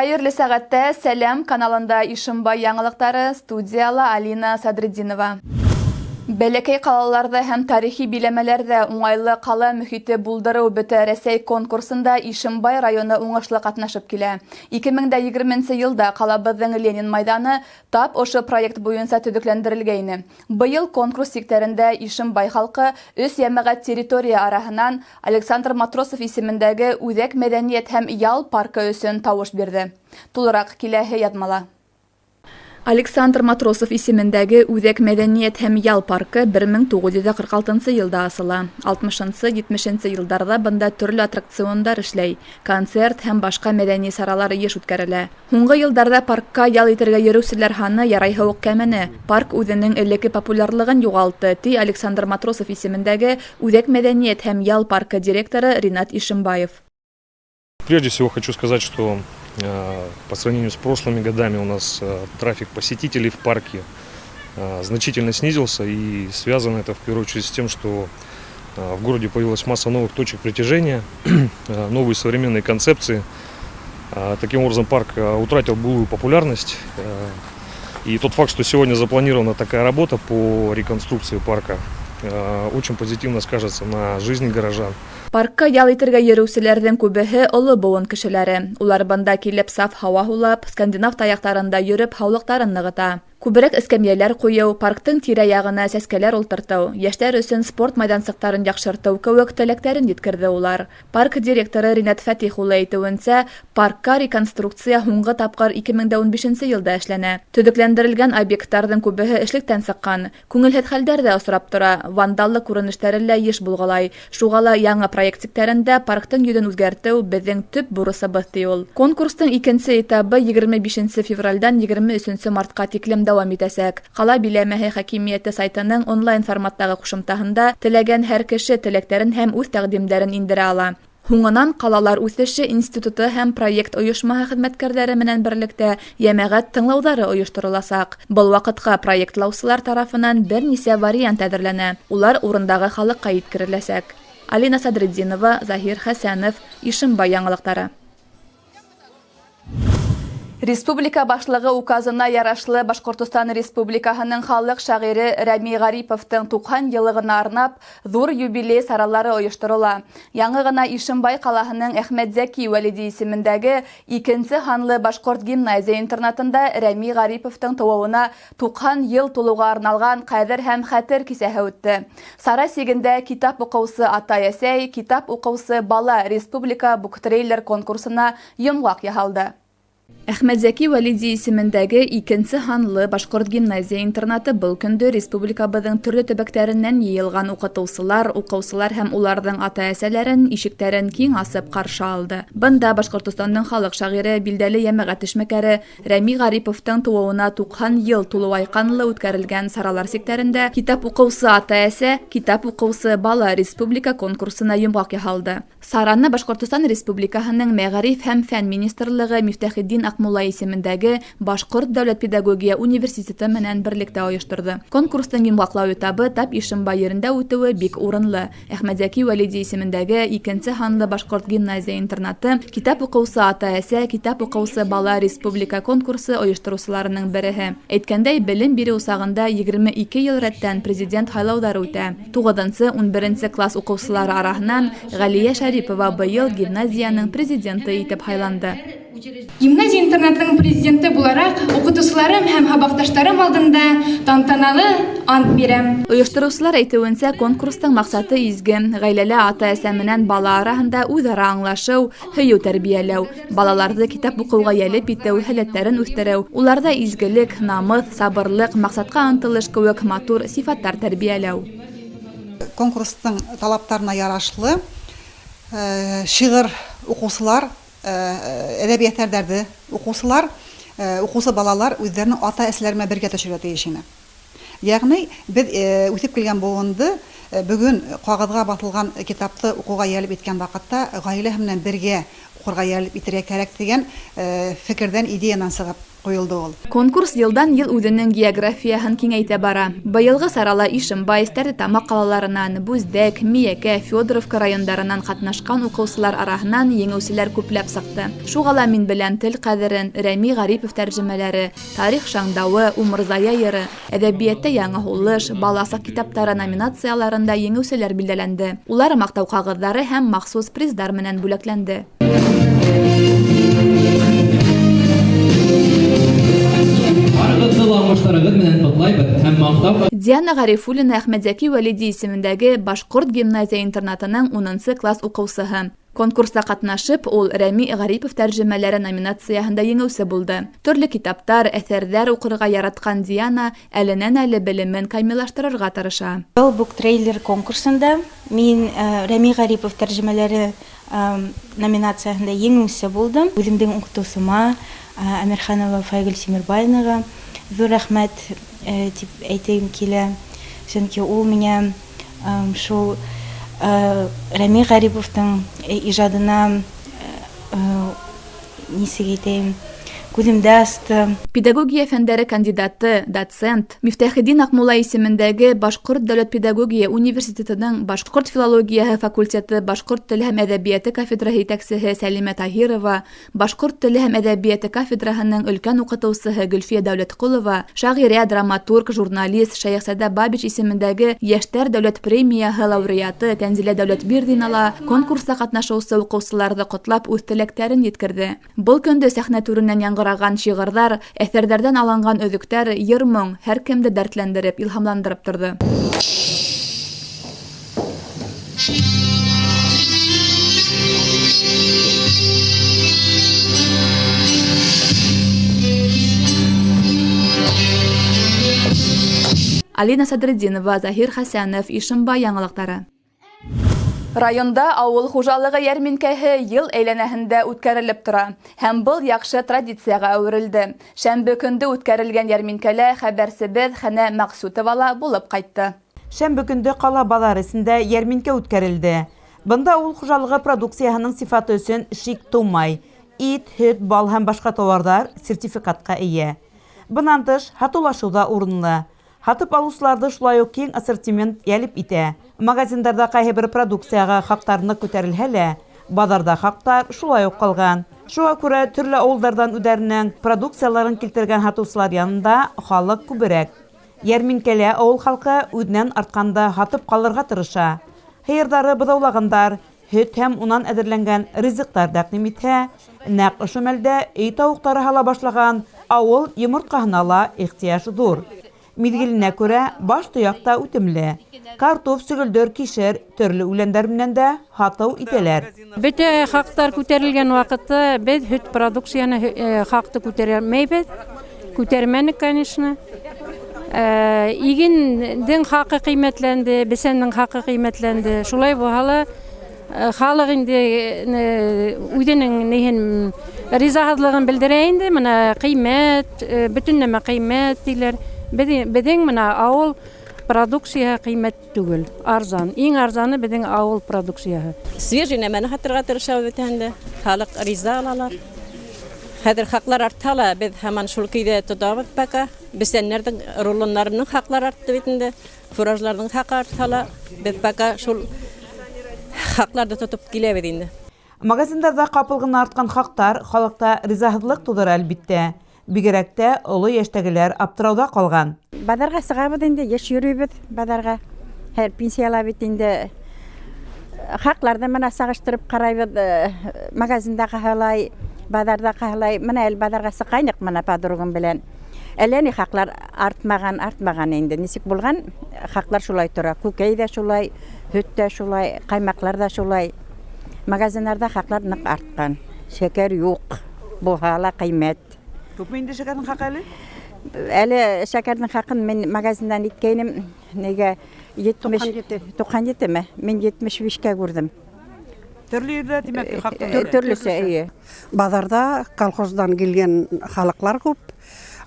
Хәйерле сәғәттә Сәләм каналында Ишембай яңылыҡтары, студияла Алина Садретдинова. Бәләкәй ҡалаларҙа һәм тарихи биләмәләрҙә уңайлы ҡала мөхите булдырыу бөтә Рәсәй конкурсында Ишембай районы уңышлы ҡатнашып килә. 2020 нче йылда ҡалабыҙҙың Ленин майҙаны тап ошо проект буйынса төҙөкләндерелгәйне. Быйыл конкурс сиктәрендә Ишембай халҡы өс йәмәғәт территория араһынан Александр Матросов исемендәге Үҙәк мәҙәниәт һәм ял паркы өсөн тавыш бирҙе. Тулыраҡ киләһе яҙмала. Александр Матросов исемендәге Үҙәк мәҙәниәт һәм ял паркы 1946 нсы йылда асыла. Алтмышынсы, етмешенсе йылдарҙа бында төрлө аттракциондар эшләй, концерт һәм башҡа мәҙәни саралар йыш үткәрелә. Һуңғы йылдарҙа паркка ял итергә йөрөүселәр һаны ярайһы уҡ кәмене. Парк үҙенең элекке популярлығын юғалтты, ти Александр Матросов исемендәге Үҙәк мәҙәниәт һәм ял паркы директоры Ринат Ишембаев. Прежде всего хочу сказать, что по сравнению с прошлыми годами у нас трафик посетителей в парке значительно снизился, и связано это в первую очередь с тем, что в городе появилась масса новых точек притяжения, новые современные концепции. Таким образом, парк утратил былую популярность. И тот факт, что сегодня запланирована такая работа по реконструкции парка, очень позитивно скажется на жизни горожан. Паркка ял итергә йөрөүселәрҙең күбеһе оло быуын кешеләре. Улар бында килеп саф һауа һулап, скандинав таяҡтарында йөрөп һаулыҡтарын нығыта. Күберәк эскәмйәләр ҡуйыу, парктың тирә-яғына сәскәләр ултыртыу, йәштәр өсөн спорт майҙансыҡтарын яҡшыртыу кеүек теләктәрен еткерҙе улар. Парк директоры Ринат Фәтих улы әйтеүенсә, паркка реконструкция һуңғы тапҡыр 2015 йылда эшләнә. Төҙөкләндерелгән объекттарҙың күбеһе эшлектән сыҡҡан. Күңелһеҙ хәлдәр ҙә осрап тора, вандаллыҡ күренештәре лә йыш булғылай. Шуға ла яңы проект сиктәрендә парктың йөҙөн үҙгәртеү беҙҙең төп бурысыбыҙ, ти ул. Конкурстың икенсе этабы 25 февралдән 23 мартҡа тиклем дауам итәсәк. Ҡала биләмәһе хакимиәте сайтының онлайн форматтағы ҡушымтаһында теләгән һәр кеше теләктәрен һәм үҙ тәҡдимдәрен индерә ала. Һуңынан Ҡалалар үҫеше институты һәм проект ойошмаһы хеҙмәткәрҙәре менән берлектә йәмәғәт тыңлауҙары ойоштороласаҡ. Был ваҡытҡа проектлаусылар тарафынан бер нисә вариант әҙерләнә. Улар урындағы халыҡҡа еткереләсәк. Алина Садретдинова, Заһир Хәсәнов, Ишембай яңылыҡтары. Республика башлығы указына ярашлы Башҡортостан Республикаһының халыҡ шағире Рәми Ғариповтың 90 йыллығына арнап ҙур юбилей саралары ойошторола. Яңы ғына Ишембай ҡалаһының Әхмәтзәки Вәлиди исемендәге икенсе һанлы башҡорт гимназия интернатында Рәми Ғариповтың тыуыуына 90 йыл тулыуға арналған ҡәҙер һәм хәтер кисәһе үтте. Сара сигендә китап уҡыусы атай-әсәй, китап уҡыусы бала республика буктрейлер конкурсына йомғаҡ яһалды. Әхмәтзәки Вәлиди исемендәге икенсе һанлы башҡорт гимназия интернаты был көндө республикабыҙҙың төрлө төбәктәренән йыйылған уҡытыусылар, уҡыусылар һәм уларҙың ата-әсәләрен ишектәрен киң асып ҡаршы алды. Бында Башҡортостандың халыҡ шағире, билдәле йәмәғәт эшмәкәре Рәми Ғариповтың тыуыуына 90 йыл тулыу айҡанлы үткәрелгән саралар сиктәрендә Китап уҡыусы ата-әсә, китап уҡыусы бала республика конкурсына йомғаҡ яһалды. Сараны Башҡортостан Республикаһының Мәғариф һәм фән министрлығы Мифтахетдин Аҡмулла исемендәге Башҡорт дәүләт педагогия университеты менән берлектә ойошторҙо. Конкурстың йомғаҡлау этабы тап Ишембай ерендә үтеүе бик урынлы. Әхмәтзәки Вәлиди исемендәге икенсе һанлы башҡорт гимназия интернаты Китап уҡыусы ата-әсә, китап уҡыусы бала республика конкурсы ойоштороусыларының береһе. Әйткәндәй, белем биреү усағында 22 йыл рәттән президент һайлауҙары үтә. 9-нсы, 11-нсе класс уҡыусылары араһынан Ғәлиә Шәрипова быйыл гимназияның президенты итеп һайланды. Гимназия интернатының президенты булараҡ, уҡытыусыларым һәм һабаҡташтарым алдында тантаналы ант бирәм. Ойоштороусылар әйтеүенсә, конкурстың маҡсаты изге: ғаиләлә ата-әсә менән бала араһында үҙ-ара аңлашыу, һөйөү тәрбиәләү, балаларҙы китап уҡыуға йәлеп итеү, һәләттәрен үҫтереү, уларҙа изгелек, намыҫ, сабырлыҡ, маҡсатҡа ынтылыш кеүек матур сифаттар тәрбиәләү. Конкурстың талаптарына ярашлы шиғыр уҡыусылар, әҙәби әҫәрҙәрҙе уҡыусылар, уҡыусы балалар үҙҙәренең ата-әсәләре менән бергә төшөргә тейеш ине. Йәғни беҙ үҫеп килгән быуынды бөгөн ҡағыҙға баҫылған китапты уҡыуға йәлеп иткән ваҡытта ғаиләһе менән бергә уҡырға йәлеп итергә кәрәк тигән фекерҙән, идеянан сығып ҡуйылды ул. Конкурс йылдан-йыл үҙенең географияһын киңәйтә бара. Быйылғы сарала Ишембай, Стәрлетамаҡ ҡалаларынан, Бүздәк, Миәкә, Федоровка райондарынан ҡатнашҡан уҡыусылар араһынан еңеүселәр күпләп сыҡты. Шуға ла мин беләм тел ҡәҙерен, Рәми Ғарипов тәржемәләре, Тарих шаңдауы, Умырзая йыры, Әҙәбиәттә яңы һулыш, Баласаҡ китаптары номинацияларында еңеүселәр билдәләнде. Улар маҡтау ҡағыҙҙары һәм махсус приздар менән бүләкләнде. Барығыҙҙы ла уңыштарығыҙ менән ҡотлайбыҙ һәм маҡтау Диана Ғарифуллина Әхмәтзәки Вәлиди исемендәге башҡорт гимназия-интернатының 10 класс уҡыусыһы. Конкурста ҡатнашып, ул Рәми Ғарипов тәржемәләре номинацияһында еңеүсе булды. Төрлө китаптар, әҫәрҙәр уҡырға яратҡан Диана әленән-әле белемен камиллаштырырға тырыша. Был буктрейлер конкурсында мин Рәми Ғарипов тәржемәләре номинацияһында еңеүсе булдым. Үҙемдең уҡытыусыма Әмирханова Файгөл Тимербаевнаға ҙур рәхмәт тип әйтәйем килә. Сөнки ул миңә шул Рәми Ғариповтың ижадына нисек әйтәйем, күҙемде асты. Педагогия фәндәре кандидаты, доцент Мифтахетдин Аҡмулла исемендәге Башҡорт дәүләт педагогия университетының башҡорт филологияһы факультеты башҡорт теле һәм әҙәбиәте кафедраһы етәксеһе Сәлимә Таһирова, башҡорт теле һәм әҙәбиәте кафедраһының өлкән уҡытыусыһы Гөлфиә Дәүләтҡолова, шағирә, драматург, журналист Шәйехзада Бабич исемендәге Йәштәр дәүләт премияһы лауреаты Тәнзилә Дәүләтбирҙина ла конкурста ҡатнашыусы уҡыусыларҙы ҡотлап үҙ теләктәрен еткерҙе. Был көндө сәхнә түренән яңғыраған шиғырҙар, әҫәрҙәрҙән алынған өҙөктәр, йыр-моң һәр кемде дәртләндереп, илһамландырып торҙо. Алина Садретдинова, Заһир Хәсәнов, Ишембай яңылыҡтары. Районда ауыл хужалығы йәрминкәһе йыл әйләнәһендә үткәрелеп тора һәм был яҡшы традицияға әүерелде. Шәмбе көндө үткәрелгән йәрминкәлә хәбәрсебеҙ Хәнә Мәҡсүтова ла булып ҡайтты. Шәмбе көндө ҡала баҙар эсендә йәрминкә үткәрелде. Бында ауыл хужалығы продукцияһының сифаты өсөн шик тыумай. Ит, һөт, бал һәм башҡа тауарҙар сертификатҡа эйә. Бынан тыш, һатыулашыу ҙа урынлы. Һатып алыусыларҙы шулай уҡ киң ассортимент йәлеп итә. Магазиндарҙа ҡайһы бер продукцияға хаҡтар ныҡ күтәрелһә лә, баҙарҙа хаҡтар шулай уҡ ҡалған. Шуға күрә төрлө ауылдарҙан үҙҙәренең продукцияларын килтергән һатыусылар янында халыҡ күберәк. Йәрминкәлә ауыл халҡы үҙенән артҡанды һатып ҡалырға тырыша. Һыйырҙары быҙаулағандар, һөт һәм унан әҙерләнгән ризыҡтар тәҡдим итһә, нәҡ ошо мәлдә өй тауыҡтары һала башлаған ауыл йомортҡаһына ла ихтыяж ҙур. Миҙгеленә күрә баш тояҡ та үтемле. Картоф, сөгөлдөр, кишер төрлө үләндәр менән дә һатыу итәләр. Бөтә хаҡтар күтәрелгән ваҡытта беҙ һөт продукцияны хаҡты күтәрмәйбеҙ. Күтәрмәнек, конечно. Игендең хаҡы ҡиммәтләнде, бесәндең хаҡы ҡиммәтләнде. Шулай булһа ла халыҡ инде үҙенең ниһен ризаһыҙлығын белдерә инде. Мына ҡиммәт, бөтөн нәмә ҡиммәт тиләр. Беҙҙең мына ауыл продукцияһы ҡиммәт түгел, арзан. Иң арзаны беҙҙең ауыл продукцияһы. Свежий нәмәне һатырға тырышабыҙ бит инде. Халыҡ риза алалар. Хәҙер хаҡлар артһа ла, беҙ һаман шул көйҙә тотабыҙ пока. Бесәннәрҙең, рулоннарының хаҡлары артты бит инде. Фуражларҙың хаҡы артһа ла, беҙ пока шул хаҡларҙы тотоп киләбеҙ инде. Магазиндарҙа ҡапыл ғына артҡан хаҡтар халыҡта ризаһыҙлыҡ тыуҙыра, әлбиттә. Бигерәк тә оло йәштәгеләр аптырауҙа ҡалған. Баҙарға сығабыҙ инде, йыш йөрөйбөҙ баҙарға. Һәр пенсияла бит инде. Хаҡларҙы мына сағыштырып ҡарайбыҙ, магазинда ҡаһалай, баҙарҙа ҡаһалай. Мына әле баҙарға сыҡҡайныҡ мына подругам белән. Әллә ни хаҡлар артмаған, артмаған инде. Нисек булған, хаҡлар шулай тора. Күкәй ҙә шулай, һөт тә шулай, ҡаймаҡлар ҙа шулай. Магазиндарҙа хаҡлар ныҡ артҡан. Шәкәр юҡ, булһа ла ҡиммәт. Күпме инде шәкәрҙең хаҡы әле? Әле шәкәрҙең хаҡын мин магазиндан иткәйнем. Нигә? Туҡһан етеме? Мин 75-кә күрҙем. Төрлө ерҙә, тимәк, хаҡ төрлө. Төрлөсә, эйе. Баҙарҙа колхоздан килгән халыҡлар күп.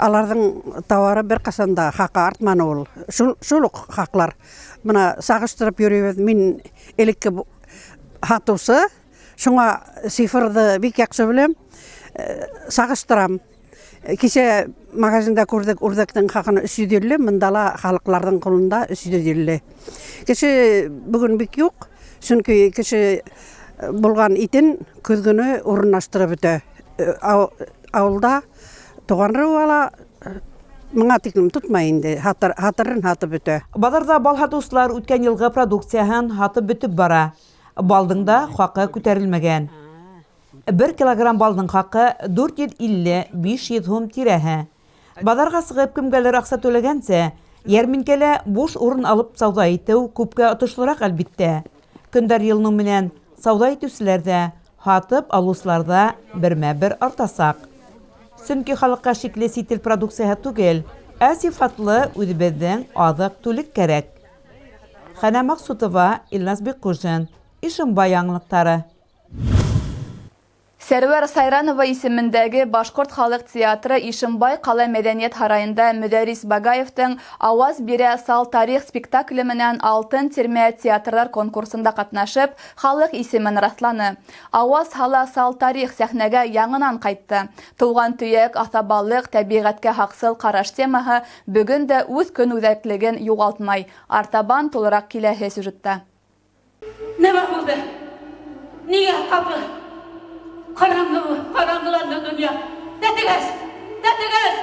Аларҙың тауары бер ҡасан да хаҡы артманы ул. Шул уҡ хаҡлар. Мына сағыштырып йөрөйбөҙ. Мин элекке һатыусы, шуңа цифрҙы бик яҡшы беләм. Сағыштырам. Кисә магазинда күрҙек, үрҙәктең хаҡын 350, мында ла халыҡларҙың ҡулында 350. Кеше бөгөн бик юҡ, сөнки кеше булған итен көҙгөнө урынлаштырып бөтә. Ауылда туған ырыуы ала, моңа тиклем тотмай инде, һатырын һатып бөтә. Баҙарҙа бал һатыусылар үткән йылғы продукцияһын һатып бөтөп бара. Балдың да хаҡы күтәрелмәгән. 1 килограмм балдың хаҡы 450-500 һум тирәһе. Баҙарға сығып кемгәлер аҡса түләгәнсә, йәрминкәлә буш урын алып сауҙа итеү күпкә отошлораҡ, әлбиттә. Көндәр йылыныу менән сауҙа итеүселәр ҙә, һатып алыусылар ҙа бермә-бер артасаҡ. Сөнки халыҡҡа шикле сит ил продукцияһы түгел, ә сифатлы үҙебеҙҙең аҙыҡ-түлек кәрәк. Хәнә Маҡсутова, Илназ Бикҡужин, Ишембай яңылыҡтары. Сәрүәр Сайранова исемендәге Башҡорт халыҡ театры Ишембай ҡала мәҙәниәт һарайында Мөдәррис Багаевтың «Ауаз бирә сал тарих» спектакле менән «Алтын тирмә» театрҙар конкурсында ҡатнашып, халыҡ исемен раҫланы. «Ауаз һала сал тарих» сәхнәгә яңынан ҡайтты. Тыуған төйәк, аҫабалыҡ, тәбиғәткә һаҡсыл ҡараш темаһы бөгөн дә үҙ көнүҙәклеген юғалтмай. Артабан тулыраҡ киләһе сюжетта. Нәмә булды? Нигә ҡапыл ҡараңғы, ҡараңғыланды донъя? Тәтегәс! Тәтегәс!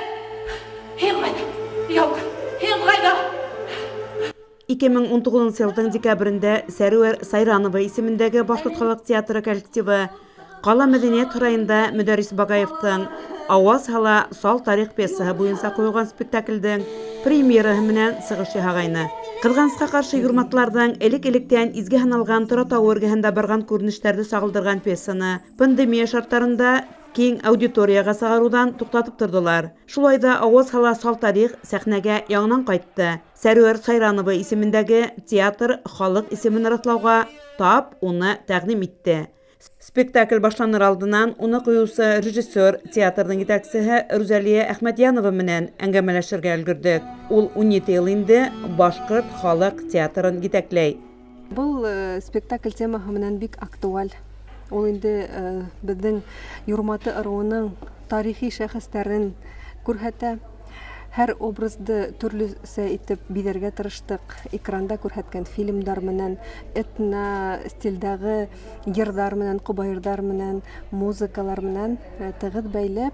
Һин ҡайҙа? Юҡ, һин ҡайҙа? 2019 йылдың декабрендә Сәрүәр Сайранова исемендәге Башҡорт халыҡ театры коллективы ҡала мәҙәниәт һарайында Мөдәррис Багаевтың «Ауаз һала сал тарих» пьесаһы буйынса ҡуйылған спектаклдең премьераһы менән сығыш яһағайны. Ҡыҙғанысҡа ҡаршы, юрматларҙың элек-электән изге һаналған Торатауы эргәһендә барған күренештәрҙе сағылдырған пьесаны пандемия шарттарында киң аудиторияға сығарыуҙан туҡтатып торҙолар. Шулай ҙа «Ауаз һала сал тарих» сәхнәгә яңынан ҡайтты. Сәрүәр Сайранова исемендәге театр халыҡ исемен раҫлауға тап уны тәҡдим итте. Спектакль башланыр алдынан уны ҡуйыусы режиссер, театрҙың етәксеһе Рүзәлиә Әхмәтйәнова менән әңгәмәләшергә өлгөрҙөк. Ул 17 йыл инде Башҡорт халыҡ театрын етәкләй. Был спектакль темаһы менән бик актуаль. Ул инде беҙҙең Юрматы ырыуының тарихи шәхестәрен күрһәтә. Һәр образды төрлөсә итеп биҙәргә тырыштыҡ. Экранда күрһәткән фильмдар менән, этно стилдәге йырҙар менән, ҡобайырҙар менән, музыкалар менән тығыҙ бәйләп,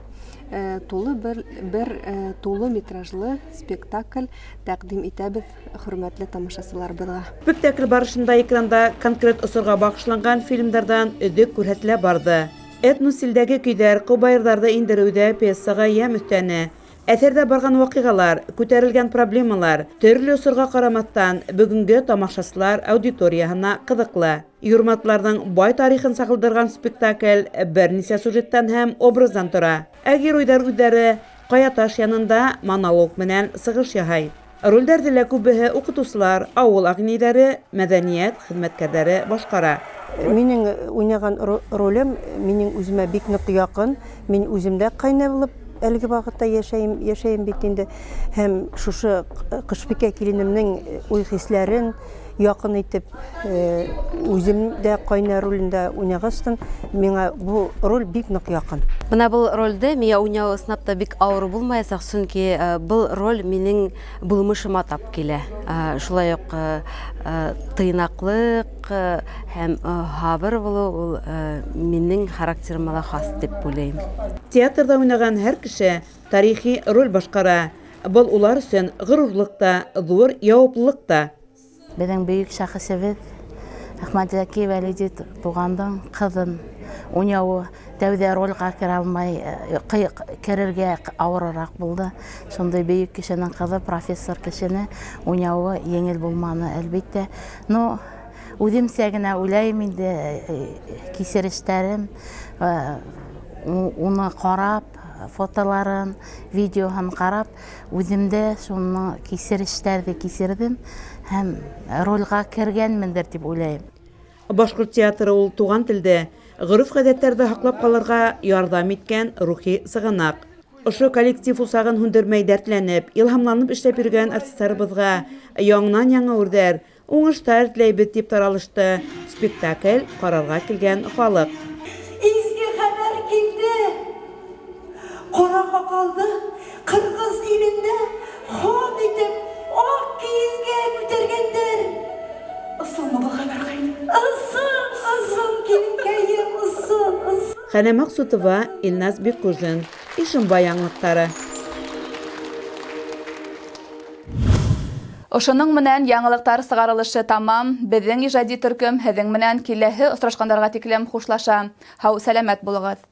тулы бер тулы метражлы спектакль тәҡдим итәбеҙ хөрмәтле тамашасыларыбыҙға. Спектакль барышында экранда конкрет осорға бағышланған фильмдарҙан өҙөк күрһәтелә барҙы. Этно стилдәге көйҙәр, ҡобайырҙарҙы индереүҙә пьесаға йәм өҫтәне. Әҫәрҙә барған ваҡиғалар, күтәрелгән проблемалар төрлө осорға ҡарамаҫтан бөгөнгө тамашасылар аудиторияһына ҡыҙыҡлы. Юрматларҙың бай тарихын сағылдырған спектакль бер нисә сюжеттан һәм образдан тора. Ә геройҙар үҙҙәре ҡаяташ янында монолог менән сығыш яһай. Ролдәрҙе лә күбеһе уҡытыусылар, ауыл ағинәйҙәре, мәҙәниәт хеҙмәткәрҙәре башҡара. Минең уйнаған ролем минең үҙемә бик ныҡ яҡын. Мин үҙем дә ҡайна булып әлеге ваҡытта йәшәйем бит инде. Һәм шушы Ҡышбикә киленемнең уй-хисләрен яҡын итеп, үҙем дә ҡайна ролендә уйнағастын, миңа бу роль бик ныҡ яҡын. Бына был ролде миңә уйнау ысынлап та бик ауыр булмаясаҡ, сөнки был роль минең булмышыма тап килә. Шулай уҡ тыйнаҡлыҡ һәм һабыр булыу ул минең характерыма ла хас тип уйлайым. Театрҙа уйнаған һәр кеше тарихи роль башҡара. Был улар өсөн ғорурлыҡ та, ҙур яуаплылыҡ та. Беҙҙең бөйөк шәхесебеҙ Әхмәтзәки Вәлиди туғандың ҡыҙын уйнауы тәүҙә ролгә керә алмай, керергә ауырыраҡ булды. Шундай бөйөк кешенең ҡыҙы, профессор кешене уйнауы еңел булманы, әлбиттә. Но үҙемсә генә уйлайым инде, кисерештәрем, уны ҡарап, фотоларын, видеоһын ҡарап, үҙем дә шуны кисерештәрҙе кисерҙем һәм ролгә кергәнмендер тип уйлайым. Башҡорт театры ул туған телде, ғөрөф-ғәҙәттәрҙе һаҡлап ҡалырға ярҙам иткән рухи сығанаҡ. Ошо коллектив усағын һүндермәй дәртләнеп, илһамланып эшләп йөрөгән артистарыбыҙға яңынан-яңы үрҙәр, уңыштар теләйбеҙ, тип таралышты спектакль ҡарарға килгән халыҡ. Изге хәбәр килде. Ҡара һаҡал Аксакалды Кыргыз илендә хан итеп ак киезгә күтәргәннәр. Ысынмы бу хәбәр, кайны? Ысын, ысын, киленкәем, ысын, ысын. Хәнә Максутова, Илназ Биккужин, Ишембай яңалыктары. Ошоноң менән яңылыҡтар сығарылышы тамам. Беҙҙең ижади төркөм һеҙҙең менән киләһе осрашҡандарға тиклем хушлаша. Һау сәләмәт булығыҙ.